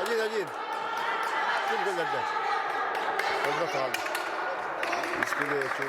Один-один. Ким кэллэрдэ? Онно хаалды. Искилээчи.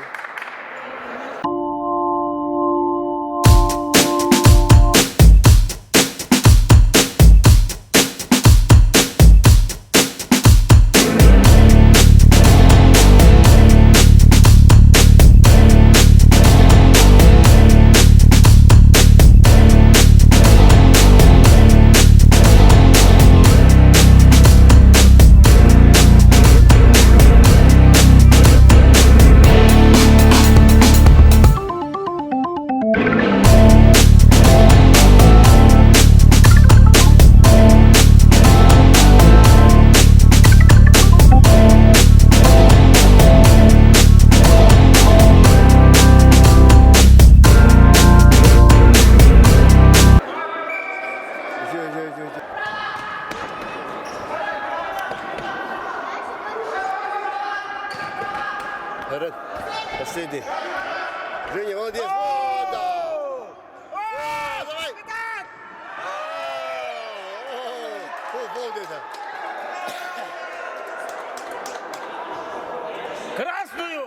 Последний. Женя, молодец! О, да! О, давай! О, пол где-то. Красную!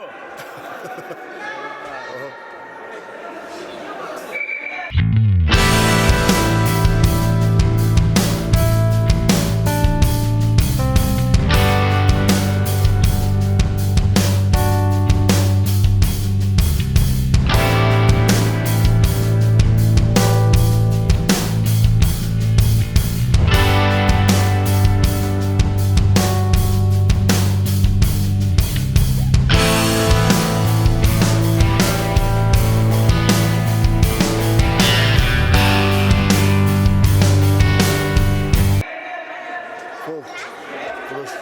Пол.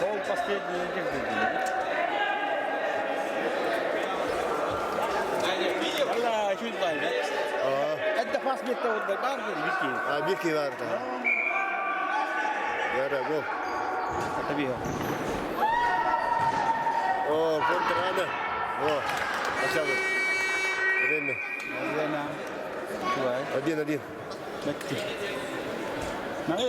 Пол последний Бики бар да. Yara gol. О, контрада. О, начало. Время. Один-один. Ага.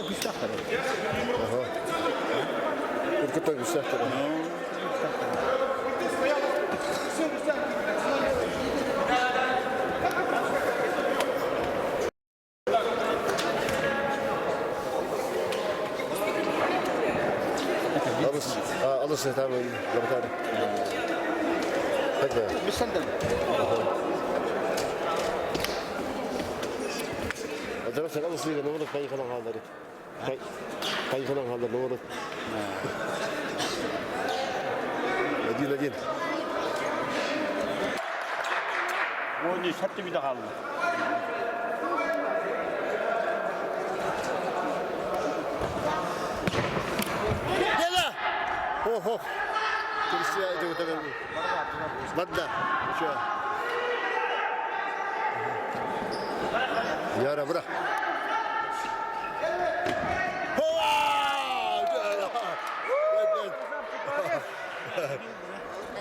Только так гусахтара. Алыс, алыс там лаборатория. Так да. Алыс лига новорот пайханан хааллары. Пайханан хааллар новорот. Один-один. Оны сәтті биде қалды. Ох, ох. Барда. Еще. Яра, бра.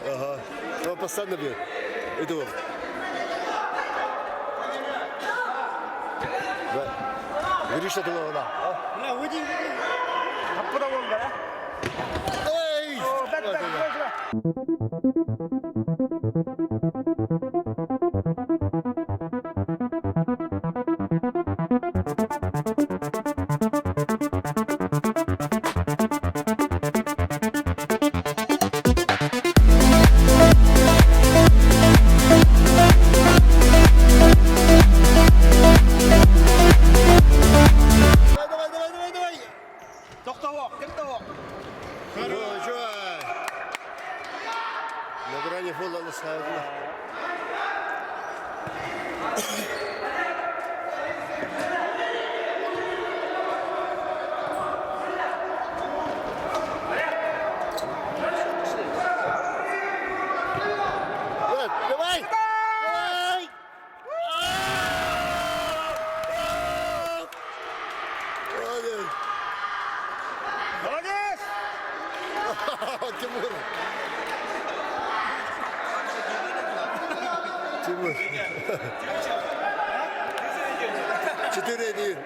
Ага. Он постоянно бьет. Иду. Гриша тулаҕына. Эй! Давай, давай, давай, давай, давай! Тохтоох, ким Хорошо! На грани фола на Давай! Давай! Молодец! Молодец! Тимур! Тимур! 4-1.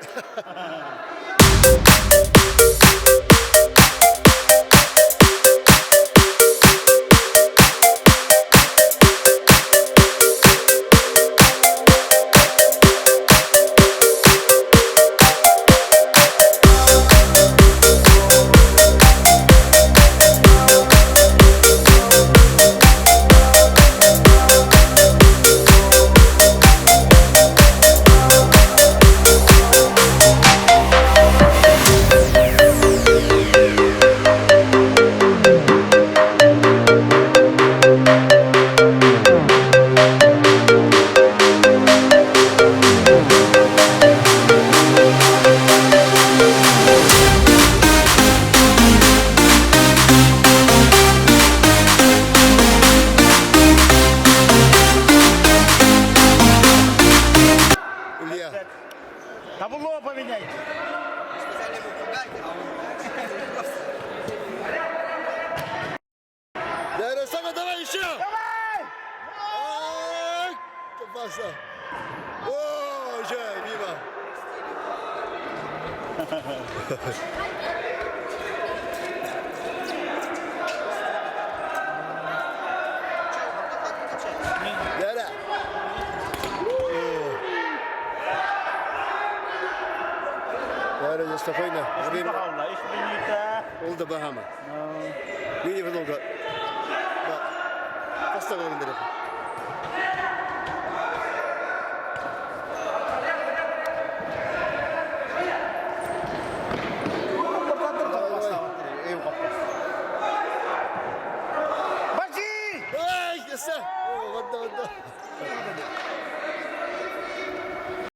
Илья. Табло поменяйте. Давай, давай еще! Давай! Ай, Опасно. О, уже, мимо. Яра. Яра, спокойно. Время. Ол да Bahama. Види много. Да. Поставил на Бази! Ай, яса. О, вода, вода.